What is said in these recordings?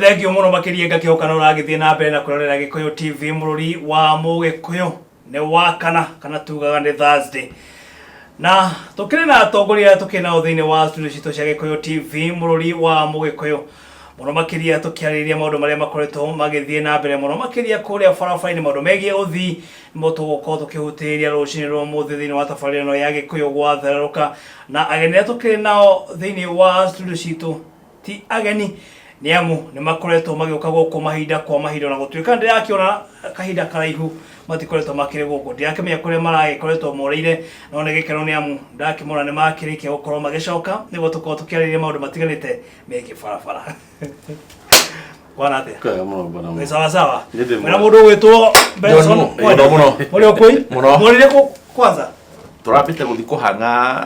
Thengio mũno makĩria, ngakĩhoka no ũragĩthiĩ na mbere na kwĩrorera Gĩkũyũ TV, mũrũri wa Mũgĩkũyũ. Nĩ wa kana tugaga nĩ Thursday, na tũkĩrĩ na atongoria arĩa tũkĩrĩ nao thĩinĩ wa studio citũ cia Gĩkũyũ TV, mũrũri wa Mũgĩkũyũ, mũno makĩria tũkĩarĩrĩria maũndũ marĩa makoretwo magĩthiĩ na mbere mũno makĩria kũrĩa barabara-inĩ. Maũndũ megiĩ ũthii nĩmo tũgũkorwo tũkĩhutĩrĩria rũcinĩ rwa ũmũthĩ thĩinĩ wa tabarĩra ĩno ya Gĩkũyũ Gwatherũka. Na ageni arĩa tũkĩrĩ nao thĩinĩ wa studio citũ ti ageni, nĩ amu nĩ makoretwo magĩũka gũkũ mahinda kwa mahinda, ona gũtuĩka ndĩrakĩona kahinda karaihu matikoretwo makĩrĩ gũkũ. Ndirakĩmenya kũrĩa maragĩkoretwo morĩire, no nĩ gĩkeno nĩ amu ndakĩmona nĩ makĩrĩkia gũkorwo magĩcoka nĩguo tũkorwo tũkĩarĩrĩria maũndũ matiganĩte megiĩ barabara. Bwana, atĩa? Kwega mũno, bwana. Wĩ sawa sawa? Nĩ ndĩ Mwena mũndũ ũgwĩtwo Benson. Mũno Mwenda. mũno. Mũrĩ okũi? Mũno. Mũrĩre kũ kwanza? Tũrambĩte gũthiĩ kũhang'a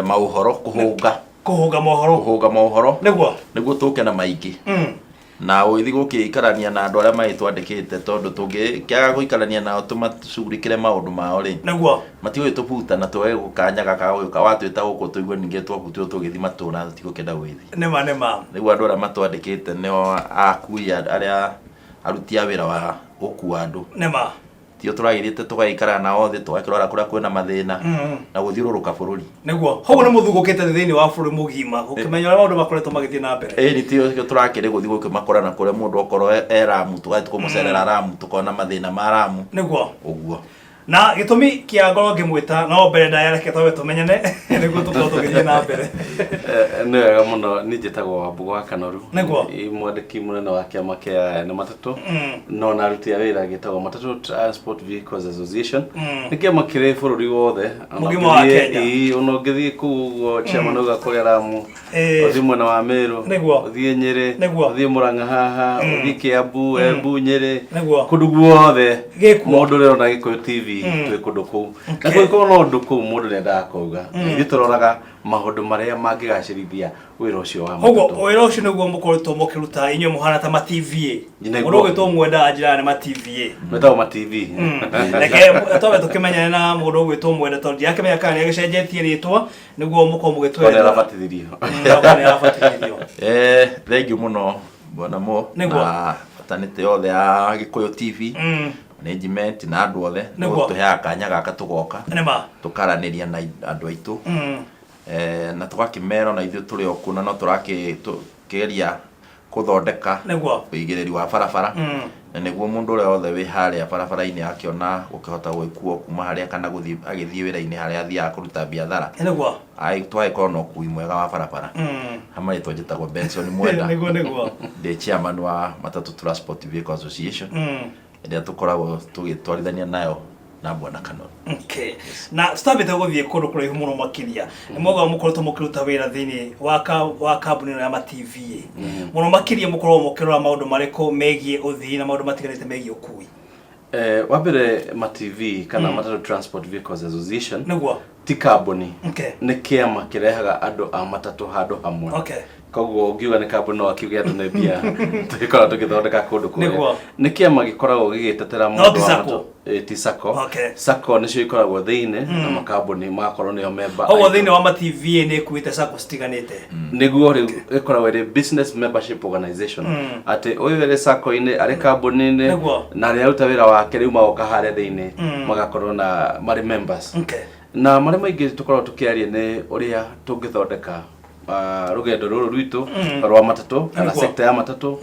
maũhoro, kũhũnga. Kũhũnga mohoro. Kũhũnga mohoro. Nĩguo. Nĩguo tũke na maingĩ. Na ũgĩthiĩ gũkĩikarania na andũ arĩa magĩtwandĩkĩte, tondũ tũngĩkĩaga gũikarania nao tũmacugurikĩre maũndũ mao rĩ, matigũgĩtũbuta na twage gũkanya gaka gũgĩũka watwĩta gũkũ tũigue ningĩ twabutirwo tũgĩthiĩ matũra, tũtigũkĩenda gũgĩthiĩ. Nĩma nĩma. Rĩu andũ arĩa matwandĩkĩte nĩo akui arĩa aruti a wĩra wa gũkua andũ. Tio tũragĩthiĩte tũgagĩikara nao thĩ, tũgakĩrora kũrĩa kwĩna mathĩna na gũthiũrũrũka bũrũri. Nĩguo koguo nĩ mũthugũkĩte thĩinĩ wa bũrũri mũgima gũkĩmenya ũrĩa maũndũ makoretwo magĩthiĩ na mbere. Ĩĩ, nĩ tio tũrakĩrĩ gũthiĩ gũkĩmakora na kũrĩa mũndũ okorwo e Ramu, tũgathiĩ kũmũcerera Ramu, tũkona mathĩna ma Ramu. Ũguo. Na gĩtũmi kĩa ngorwo ngĩmwĩta, no mbere ndayareke twambe tũmenyane nĩguo tũkorwo tũgĩthiĩ na mbere. Nĩ wega mũno. Niĩ njĩtagwo Wambũgũ wa Kanoru. Nĩguo. Mwandĩki mũnene wa kĩama kĩa ene matatũ, no na aruti a wĩra gĩtagwo Matatu Transport Vehicles Association. Nĩ kĩama kĩrĩ bũrũri wothe. Ona Mũgima wa ũngĩthiĩ- Kenya. Ĩĩ, ona ũngĩthiĩ kũu ũguo chairman auga kũrĩa Ramu, ũthiĩ mwena wa Meru, ũthiĩ Nyĩrĩ, ũthiĩ Mũrang'a haha, ũthiĩ Kĩambu, Embu, Nyĩrĩ, kũndũ guothe. Gĩkuo. Mũndũ ũrĩa ũrona Gĩkũyũ TV, twĩ kũndũ kũu. Na kũngĩkorwo na ũndũ kũu mũndũ nĩendaga kuuga, ithuĩ tũroraga maũndũ marĩa mangĩgacĩrithia wĩra ũcio wa Koguo matatũ. wĩra ũcio nĩguo mũkoretwo mũkĩruta inyuĩ mũhana ta ma TVA. Nĩguo. Mũndũ ũgwĩtwo Mwenda anjĩraga nĩ ma TVA. Metagwo ma TV. Reke twambe tũkĩmenyane na mũndũ ũgwĩtwo Mwenda, tondũ ndirakĩmenya kana nĩagĩcenjetie rĩtwa nĩguo mũkorwo Tondũ mũgĩtwetha. nĩarabatithirio. Nĩ arabatithirio. Thank you mũno, bwana Mo, na fatanĩte yothe ya Gĩkũyũ TV, management na andũ othe tũheaga kanya gaka tũgoka tũkaranĩria na andũ aitũ, na tũgakĩmera ona ithuĩ tũrĩ o kuo na no tũrakĩgeria kũthondeka ũigĩrĩri wa barabara, na nĩguo mũndũ ũrĩa wothe wĩ harĩa barabara-inĩ akĩona gũkĩhota gwĩkuo kuma harĩa kana gũthiĩ agĩthiĩ wĩra-inĩ harĩa athiaga kũruta biathara, twagĩkorwo na ũkui mwega wa barabara. Hamarĩtwa njĩtagwo Benson Mwenda. Nĩguo nĩguo. Ndĩ chairman wa Matatu Transport Vehicle Association, ĩrĩa tũkoragwo tũgĩtwarithania nayo na bwana Kanoru. Okay. Na tutambĩte gũthiĩ kũndũ kũraihu mũno makĩria, nĩ mwauga mũkoretwo mũkĩruta wĩra thĩinĩ wa kambuni ĩno ya ma TVA. Mũno makĩria mũkoragwo mũkĩrora maũndũ marĩkũ megiĩ ũthii na maũndũ matiganĩte megiĩ ũkui? Wa mbere, ma TV kana Matatu Transport Vehicles Association ti kambuni. Nĩ kĩama kĩrehaga andũ a matatũ handũ hamwe. Koguo ũngiuga nĩ kambuni no akiuge andũ nĩ mbia tũgĩkoragwo tũgĩthondeka kũndũ kũrĩa. Nĩ kĩama gĩkoragwo gĩgĩtetera No mũndũ ti wa SACCO. matatũ. Ti SACCO. SACCO nĩcio ikoragwo thĩinĩ na makambuni magakorwo nĩo memba Koguo aitũ. thĩinĩ wa ma TVA nĩ ĩkuĩte SACCO citiganĩte. Nĩguo, rĩu ĩkoragwo ĩrĩ business membership organization, atĩ ũyũ arĩ sacco-inĩ, arĩ kambuni-inĩ, na arĩa aruta wĩra wake rĩu magoka harĩa thĩinĩ magakorwo na marĩ members. Na marĩa maingĩ tũkoragwo tũkĩaria nĩ ũrĩa tũngĩthondeka rũgendo rũrũ rwitũ rwa matatũ kana sector ya matatũ,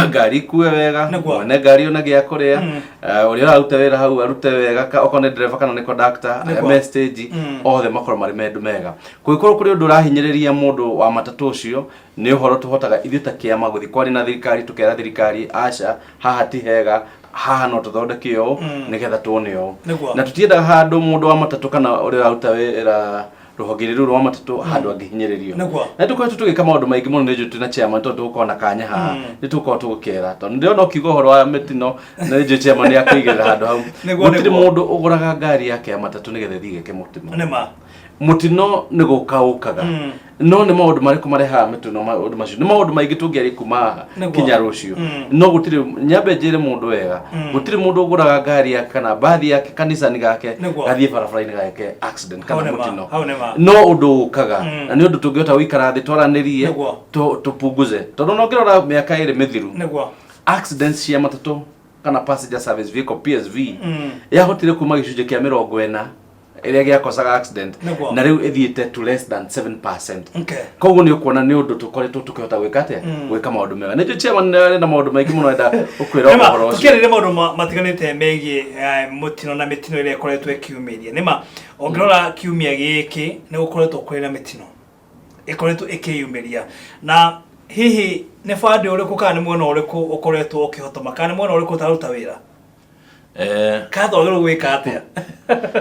ngari ikue wega, mwene ngari ona gĩa kũrĩa, ũrĩa ũraruta wĩra hau arute wega, okorwo nĩ driver kana nĩ conductor, arĩa me stage othe makorwo marĩ mendũ mega. Kũngĩkorwo kũrĩ ũndũ ũrahinyĩrĩria mũndũ wa matatũ, ũcio nĩ ũhoro tũhotaga ithuĩ ta kĩama gũthiĩ kwaria na thirikari, tũkera thirikari, aca, haha ti hega, haha no tũthondeke ũũ nĩgetha tuone ũũ. Na tũtiendaga handũ mũndũ wa matatũ kana ũrĩa ũraruta wĩra rũhonge-inĩ rũu rwa matatũ handũ angĩhinyĩrĩrio. Na tũkoretwo tũgĩka maũndũ maingĩ mũno. Nĩ njũĩ twĩna chairman, tondũ tũgũkorwo na kanya haha nĩ tũgũkorwo tũgũkĩra, tondũ ndĩrona ũkiuga ũhoro wa mĩtino na nĩ njũĩ chairman nĩ akũigĩrĩra handũ hau. Gũtirĩ mũndũ ũgũraga ngari yake ya matatũ nĩgetha ĩthiĩ ĩgeke mũtino. Nĩma. Mũtino nĩ gũka ũkaga. No nĩ maũndũ marĩkũ marehaga mĩtino? Maũndũ macio nĩ maũndũ maingĩ tũngĩaria kuma haha kinya rũciũ. No gũtirĩ, nyambe njĩre mũndũ wega, gũtirĩ mũndũ ũgũraga ngari yake kana mbathi yake kanicani gake gathiĩ barabara-inĩ gake accident kana mũtino. Hau nĩ ma. No ũndũ ũkaga na nĩ ũndũ tũngĩhota gũikara thĩ twaranĩrie tũpunguze, tondũ no ngĩrora mĩaka 2 mĩthiru, accidents cia matatũ kana passenger service vehicle, PSV, yahotire kuma gĩcunjĩ kĩa 40 ĩrĩa gĩakosaga accident na rĩu ĩthiĩte to less than 7%. Koguo nĩ ũkuona nĩ ũndũ tũkoretwo tũkĩhota gwĩka atĩa, gwĩka maũndũ mega. Nĩ njũĩ chairman nĩ arĩ na maũndũ maingĩ mũno enda gũkwĩra ũhoro ũcio. Tũkĩarĩria maũndũ matiganĩte megiĩ mũtino na mĩtino ĩrĩa ĩkoretwo ĩkiumĩria. Nĩma ũngĩrora kiumia gĩkĩ nĩ gũkoretwo kũrĩ na mĩtino ĩkoretwo ĩkĩyumĩria, na hihi nĩ bandĩ ũrĩkũ kana nĩ mwena ũrĩkũ ũkoretwo ũkĩhotoma kana nĩ mwena ũrĩkũ ũtararuta wĩra? Kana twagĩrĩirwo gwĩka atĩa?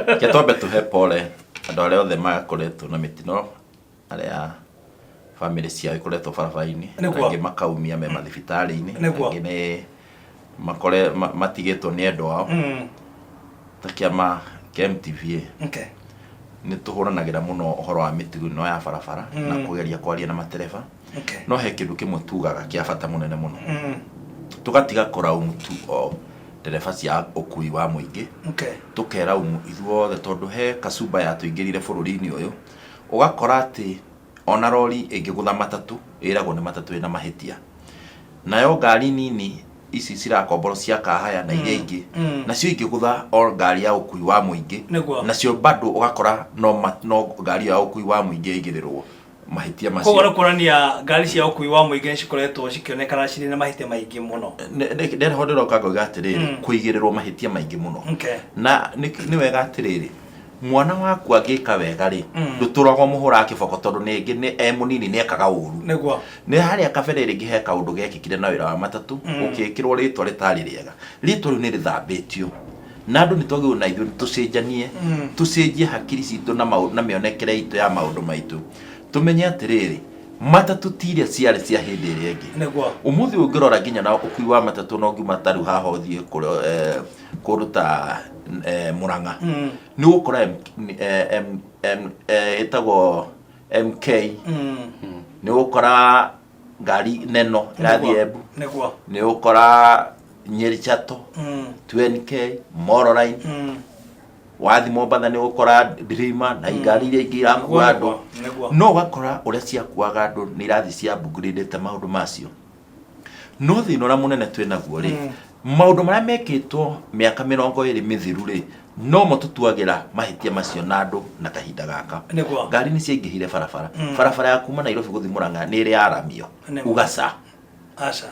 Reke twambe tũhe pole andũ arĩa othe makoretwo na mĩtino, arĩa bamĩrĩ ciao ikoretwo barabara-inĩ, angĩ makaumia me mathibitarĩ-inĩ, angĩ nĩ makore matigĩtwo nĩ endwa ao. Ta kĩama kĩa MTVA, nĩ tũhũranagĩra mũno ũhoro wa mĩtino ĩno ya barabara na kũgeria kwaria na matereba. No he kĩndũ kĩmwe tugaga kĩa bata mũnene mũno, tũgatiga kũraumu tu o ndereba cia ũkui wa mũingĩ, tũkeraumu ithuothe, tondũ he kasumba yatũingĩrire bũrũri-inĩ ũyũ, ũgakora atĩ ona rori ĩngĩgũtha matatũ ĩragwo nĩ matatũ ĩna mahĩtia, nayo ngari nini ici cirakomborwo cia kahaya na iria ingĩ nacio ingĩgũtha o ngari ya ũkui wa mũingĩ, nacio bado ũgakora no ngari ĩyo ya ũkui wa mũingĩ ĩigĩrĩrwo mahĩtia macio. Koguo nĩ kuonania ngari cia ũkui wa mũingĩ nĩ cikoretwo cikĩonekana cirĩ na mahĩtia maingĩ mũno. Ndeho ndĩroka ngoiga atĩrĩrĩ, kũigĩrĩrwo mahĩtia maingĩ mũno. Na nĩ wega atĩrĩrĩ, mwana waku angĩka wega rĩ, ndũtũraga ũmũhũraga kĩboko, tondũ nĩngĩ nĩ e mũnini nĩ ekaga ũru. Nĩ harĩa kabere rĩngĩ he kaũndũ gekĩkire na wĩra wa matatũ, ũkĩkĩrwo rĩtwa rĩtarĩ rĩega, rĩtwa rĩu nĩ rĩthambĩtio, na andũ nĩ twagĩrĩirwo na ithuĩ tũcenjanie, tũcenjie hakiri citũ na mĩonekere itũ ya maũndũ maitũ, tũmenye atĩrĩrĩ, matatũ ti iria ciarĩ cia hĩndĩ ĩrĩa ĩngĩ. Ũmũthĩ ũyũ ũngĩrora nginya na ũkui wa matatũ, no ngiuma ta rĩu haha ũthiĩ kũndũ ta Murang'a, nĩ ũgũkora ĩtagwo MK, nĩ ũgũkora ngari neno ĩrathiĩ Embu, nĩ ũgũkora Nyeri Chato, 2NK, Molo Line, wathi Mombatha nĩ ũgũkora Dreamer na ngari iria ingĩ irakua andũ. No ũgakora ũrĩa ciakuaga andũ nĩ irathiĩ cia upgrade maũndũ macio. No thĩna ũrĩa mũnene twĩ naguo rĩ, maũndũ marĩa mekĩtwo mĩaka 20 mĩthiru rĩ, nomo tũtuagĩra mahĩtia macio na andũ na kahinda gaka. Ngari nĩ ciaingĩhire barabara. Barabara ya kuma Nairobi gũthiĩ Murang'a nĩ ĩrĩ yaramio. Ugaca. Aca.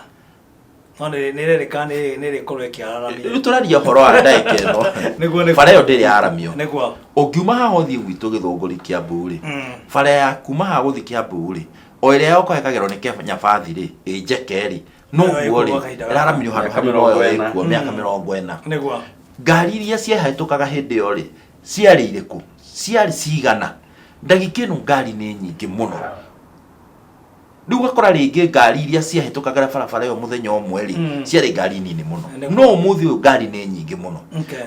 No nĩ ĩrerĩkana nĩ ĩrĩkorwo ĩkĩararamio. Rĩu tũraria ũhoro wa ndagĩka ĩno. Bara ĩyo ndĩrĩ yaramio. Ũngiuma haha ũthiĩ gwitũ Gĩthũngũri Kiambu rĩ, bara ya kuma haha gũthiĩ Kiambu rĩ, o ĩrĩa yoka ĩkagerwo nĩ Kenya Bathi rĩ, ĩ njeke rĩ, no Ĩyo guo ĩkuo rĩ, gwa kahinda gaka. ĩraramirio handũ Mĩaka harĩa noyo 40. ĩkuo mĩaka 40. Ngari iria ciahĩtũkaga hĩndĩ ĩyo rĩ, ciarĩ irĩkũ? Ciarĩ cigana? Ndagĩka ĩno ngari nĩ nyingĩ mũno. Rĩu ũgakora rĩngĩ ngari iria ciahĩtũkaga barabara ĩyo mũthenya ũmwe rĩ, ciarĩ ngari nini mũno. No ũmũthĩ ũyũ ngari nĩ nyingĩ mũno.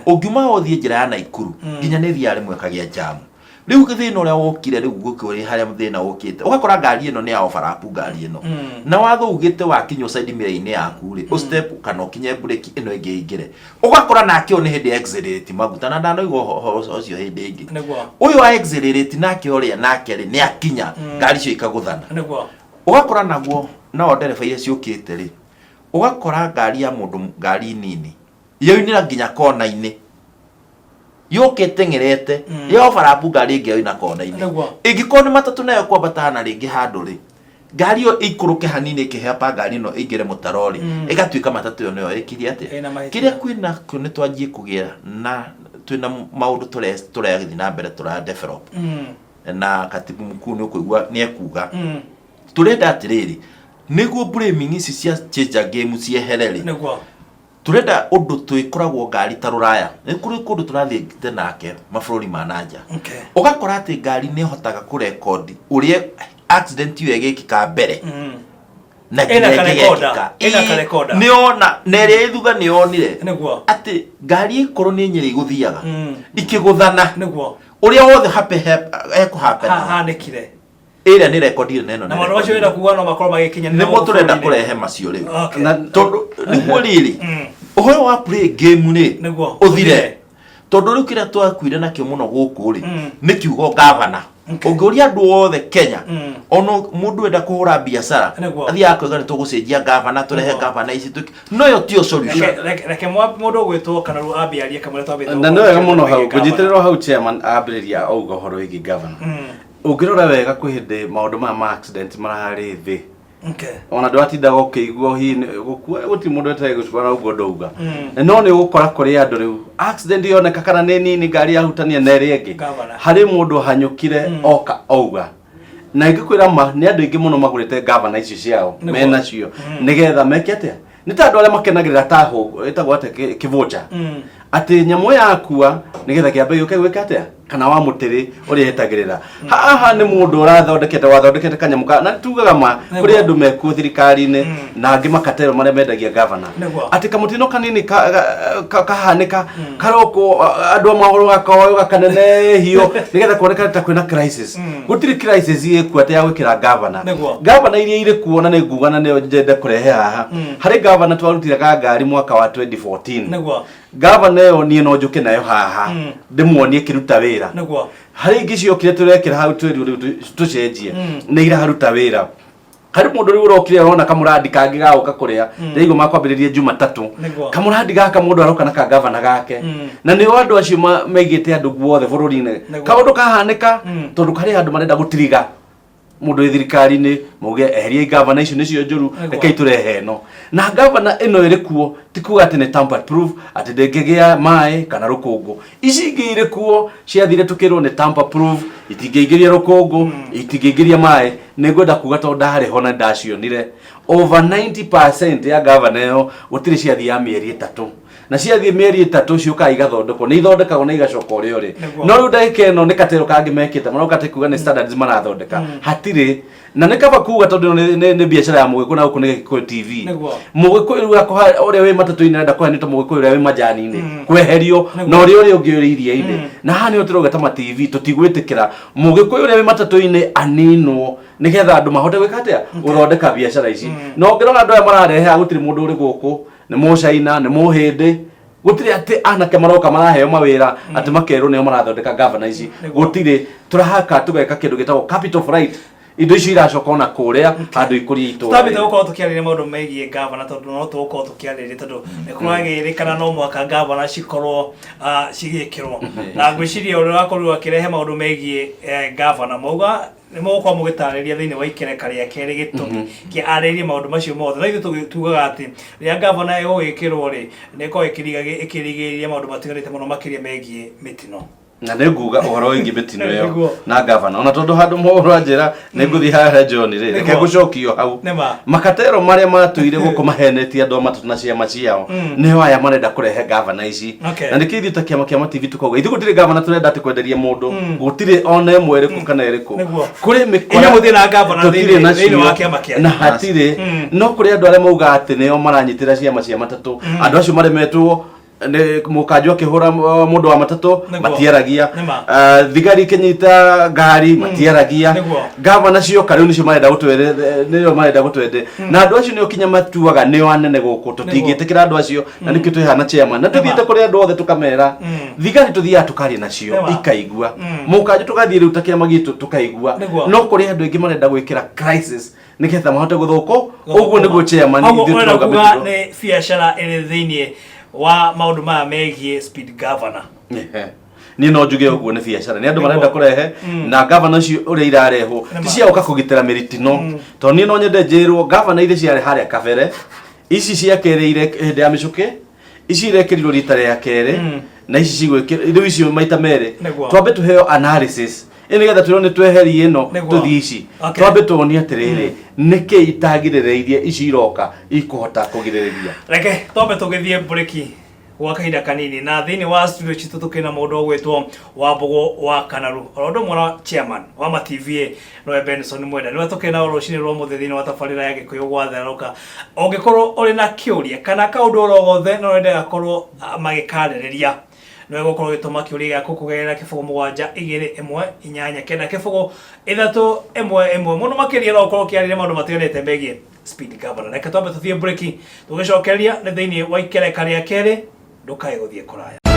Ũngiuma haha ũthiĩ njĩra ya Naikuru, nginya nĩ ĩthiaga rĩmwe ĩkagĩa jamu. Rĩu thĩna ũrĩa wokire rĩu gũkĩũrĩ harĩa thĩna ũkĩte, ũgakora ngari ĩno nĩ ya overlap ngari ĩno. Na watho ugĩte wakinya side mirror-inĩ yaku rĩ, ũ step kana ũkinye brake ĩno ĩngĩ ĩingĩre. Ũgakora nake ũyũ nĩ hĩndĩ accelerate maguta, na ndanaigua ũhoro ũcio hĩndĩ ĩngĩ. Ũyũ wa accelerate nake ũrĩa nake rĩ, nĩ akinya, ngari icio ikagũthana. Ũgakora naguo nao ndereba iria ciũkĩte rĩ, ũgakora ngari ya mũndũ, ngari nini yoinĩra nginya kona-inĩ, yũke ĩteng'erete, ya overlap ngari ĩngĩ yoina kona-inĩ. Ĩngĩkorwo nĩ matatũ nayo kwambata na rĩngĩ handũ rĩ, ngari ĩyo ĩikũrũke hanini ĩkĩheapa ngari ĩno ĩingĩre mũtaro rĩ, ĩgatuĩka matatũ ĩyo nĩyo ĩkire atĩa. Ĩna mahĩtia. Kĩrĩa kwĩna kĩo nĩ twanjie kũgĩa na twĩna maũndũ tũrathiĩ na mbere tũra develop. Na katibu mkuu nĩ ũkũigua nĩ ekuga. Tũrenda atĩrĩrĩ, nĩguo blaming ici cia change game ciehere rĩ, Tũrenda ũndũ twĩkoragwo ngari ta rũraya. Nĩ kũrĩ kũndũ tũrathiĩte nake mabũrũri ma na nja. Ũgakora atĩ ngari nĩ ĩhotaga kũrekondi ũrĩa accident ĩyo ĩgĩkĩka mbere. Na Ĩna nginya karekonda, ĩngĩgekĩka. ĩna Ĩĩ, karekonda. nĩ yona, na ĩrĩa ĩ thutha nĩ yonire. Atĩ ngari ĩkorwo nĩ Nyĩrĩ igũthiaga, ikĩgũthana. Ũrĩa wothe hape ekũhappen Hahanĩkire. Ĩrĩa nĩ rekondi na ĩno. Na maũndũ macio wenda kuga no makorwo magĩkinyanĩra nĩmo gũkũ tũrenda bũrũri-inĩ. Kũrehe macio rĩu. Tondũ nĩguo rĩrĩ, ũhoro wa play game rĩ, ũthire, tondũ rĩu kĩrĩa twakuire nakĩo mũno gũkũ rĩ, nĩ kiugo gavana. Ũngĩũria andũ othe Kenya, ona mũndũ enda kũhũra biacara, athiaga akauga nĩ tũgũcenjia gavana, tũrehe gavana ici no ĩyo tiyo solution. Reke mũndũ ũgwĩtwo Kanaru ambie arie kamũira twambĩte Na nĩ wega mũno hau gũkorwo tũkĩaria ngũnyitĩrĩrwo hau chairman ambĩrĩria auga ũhoro wĩgiĩ governor. Ũngĩrora wega, kwĩ hĩndĩ maũndũ maya ma accident mararĩ thĩ. Ona ndwatindaga ũkĩigua hihi gũkua, gũtirĩ mũndũ wetereire gũcukua na ũguo ndauga. No nĩ ũgũkora kũrĩ andũ rĩu accident yoneka kana nĩ nini, ngari yahutania na ĩrĩa ĩngĩ, Governor. harĩ mũndũ ahanyũkire oka auga. Na ingĩkwĩra ma nĩ andũ aingĩ mũno magũrĩte gavana icio ciao menacio nĩgetha meke atĩa? Nĩ ta andũ arĩa makenagĩrĩra ta hũngũ ĩtagwo atĩa, kĩbũnja, atĩ nyamũ yakua nĩgetha kĩambe gĩũke gwĩka atĩa, kana wa mũtĩrĩ ũrĩa etagĩrĩra haha nĩ mũndũ ũrathondekete, wathondekete kanyamũ ka na tugaga ma kũrĩ andũ mekuo thirikari-inĩ na angĩ makatero marĩa mendagia gavana, atĩ kamũtino kanini kahanĩka karokwo andũ a mohoro gakoyo gakanenehio nĩgetha kuonekane ta kwĩna crisis. Gũtirĩ crisis ĩkuo atĩ ya gwĩkĩra gavana. Gavana iria irĩ kuo, na nĩ nguga na nĩyo njende kũrehe haha, harĩ gavana twarutire ga ngari mwaka wa 2014. Gavana ĩyo niĩ no njũke nayo haha ndĩmuonie ĩkĩruta wĩra. Harĩ ingĩ ciokire tũrekĩra hau, twĩrirwo rĩu tũcenjie, nĩ iraruta wĩra. Harĩ mũndũ rĩu ũrokire arona kamũrandi kangĩ gagũka kũrĩa ndĩraigua makwambĩrĩria Jumatatũ. Kamũrandi gaka mũndũ aroka na kagavana gake, na nĩo andũ acio maigĩte andũ guothe bũrũri-inĩ. Kaũndũ kahanĩka, tondũ karĩ andũ marenda gũtiriga mũndũ wĩ thirikari-inĩ, mauge eheriai gavana icio nĩcio njũru, rekei tũrehe ĩno. Na gavana ĩno ĩrĩ kuo ti kuga atĩ nĩ tamper proof, atĩ ndĩngĩgĩa maĩ kana rũkũngũ. Ici ingĩ irĩ kuo ciathire tũkĩrwo nĩ tamper proof, itingĩingĩria rũkũngũ, itingĩingĩria maĩ. Nĩ ngwenda kuga tondũ ndarĩ ho na ndacionire, over 90% ya gavana ĩyo gũtirĩ ciathiĩ ya mĩeri 3, na ciathiĩ mĩeri 3 ciũkaga igathondekwo, nĩ ithondekagwo na igacoka ũrĩa ũrĩ. No rĩu ndagĩka ĩno nĩ katero kangĩ mekĩte, maroka atĩ kuga nĩ standards marathondeka. Hatirĩ na nĩ kaba kuga tondũ ĩno nĩ biacara ya Mũgĩkũyũ, na gũkũ nĩ Gĩkũyũ TV. Mũgĩkũyũ rĩu akũha ũrĩa wĩ matatũ-inĩ arenda kũheanio ta Mũgĩkũyũ ũrĩa wĩ majani-inĩ kweherio, na ũrĩa ũngĩ ũrĩ iria-inĩ. Na haha nĩho tũrauga ta ma TV tũtigwĩtĩkĩra Mũgĩkũyũ ũrĩa wĩ matatũ-inĩ aninwo nĩgetha andũ mahote gwĩka atĩa? Gũthondeka biacara ici. Na ũngĩrora andũ aya mararehe haha, gũtirĩ mũndũ ũrĩ gũkũ, nĩ Mũcaina, nĩ Mũhĩndĩ. Gũtirĩ atĩ anake maroka maraheo mawĩra atĩ makerwo nĩo marathondeka gavana ici. Gũtirĩ. Tũrahaka tũgeka kĩndũ gĩtagwo capital flight, indo icio iracoka ona kũrĩa handũ ikũrie itũra. Tutambĩte gũkorwo tũkĩarĩria maũndũ megiĩ gavana, tondũ no tũgũkorwo tũkĩarĩria, tondũ nĩ kũragĩrĩkana no mũhaka gavana cikorwo cigĩkĩrwo, na ngwĩciria ũrĩa ũrakorirwo akĩrehe maũndũ megiĩ gavana mauga nĩ mũgũkorwo mũgĩtarĩria thĩinĩ wa ikereka rĩa kerĩ gĩtũmi kĩa arĩrĩrie maũndũ macio mothe. No ithuĩ tugaga atĩ rĩrĩa gavana ĩgũgĩkĩrwo rĩ, nĩ ĩkoragwo ĩkĩrigĩrĩria maũndũ matiganĩte mũno makĩria megiĩ mĩtino. Na nĩ nguga ũhoro wĩgiĩ mĩtino ĩyo na gavana, ona tondũ handũ mũhoro anjĩra nĩ ngũthiĩ harĩa John rĩ, reke ngũcokio hau. Nĩma. Makatero marĩa matũire gũkũ mahenetie andũ a matatũ na ciama ciao nĩo aya marenda kũrehe gavana ici. Na nĩkĩo ithuĩ ta kĩama kĩa mativi tũkauga ithuĩ gũtirĩ gavana tũrenda atĩ kwenderia mũndũ, gũtirĩ ona ĩmwe ĩrĩkũ kana ĩrĩkũ. Kũrĩ mĩkora Inyuĩ mũtirĩ na gavana tũtirĩ thĩinĩ nacio, wa kĩama kĩanyu. Na hatirĩ. No kũrĩ andũ arĩa maugaga atĩ nĩo maranyitĩra ciama cia matatũ. Andũ acio maremetwo nĩ mũkanjo akĩhũra mũndũ wa matatũ, matiaragia. Thigari ikĩnyita ngari, matiaragia. Gavana cioka rĩu nĩcio marenda gũtwere, nĩo marenda gũtwende, na andũ acio nĩo kinya matuaga nĩo anene gũkũ. Tũtingĩtĩkĩra andũ acio, na nĩkĩo twĩ haha na chairman na tũthiĩte kũrĩ andũ othe tũkamera. Thigari tũthiaga tũkaria nacio, ikaigua. Mũkanjo tũgathiĩ rĩu ta kĩama gitũ tũkaigua. No kũrĩ andũ aingĩ marenda gwĩkĩra crisis nĩgetha mahote gũthũkũ ũguo nĩguo chairman. Koguo Ithuĩ ũrenda tũrauga kuga mĩtino. nĩ biacara ĩrĩ thĩinĩ wa maũndũ maya megiĩ speed governor? Ehe. Niĩ no njuge ũguo, nĩ biacara, nĩ andũ marenda kũrehe na gavana ũcio ũrĩa irarehwo ti cia gũka kũgitĩra mĩritino, tondũ niĩ no nyende njĩrwo gavana iria ciarĩ harĩa kabere, ici ciakereire hĩndĩ ya mĩcũkĩ, ici irekĩrirwo rita rĩa kerĩ, na ici cigwĩkĩrwo rĩu icio maita merĩ. Twambe tũheo analysis ĩ nĩgetha twĩrwo nĩ tweherie ĩno, tũthiĩ ici. Twambe tuonie atĩrĩrĩ, nĩkĩ itagirĩrĩirie, ici iroka ikũhota kũgirĩrĩria. Reke twambe tũgĩthiĩ mburĩki gwa kahinda kanini, na thĩinĩ wa studio citũ tũkĩrĩ na mũndũ ũgwĩtwo Wambũgũ wa Kanaru, oro ũndũ ũmwe na chairman wa ma TV nowe Benson Mwenda, nĩwe tũkĩrĩ nao rũcinĩ rwa ũmũthĩ thĩinĩ wa tabarĩra ya Gĩkũyũ gwatherũka. Ũngĩkorwo ũrĩ na kĩũria kana kaũndũ oro gothe no wende gakorwo magĩkarĩrĩria. Nĩwe gũkorwo ũgĩtũma kĩũria gĩaku kũgerera 0 7 2 1 8 9 0 3 1 1. Mũno makĩria no ũkorwo ũkĩarĩria maũndũ matiganĩte megiĩ speed governor. Reke twambe tũthiĩ break, tũgĩcokeria nĩ thĩinĩ wa ikereka rĩa kerĩ, ndũkae gũthiĩ kũraya.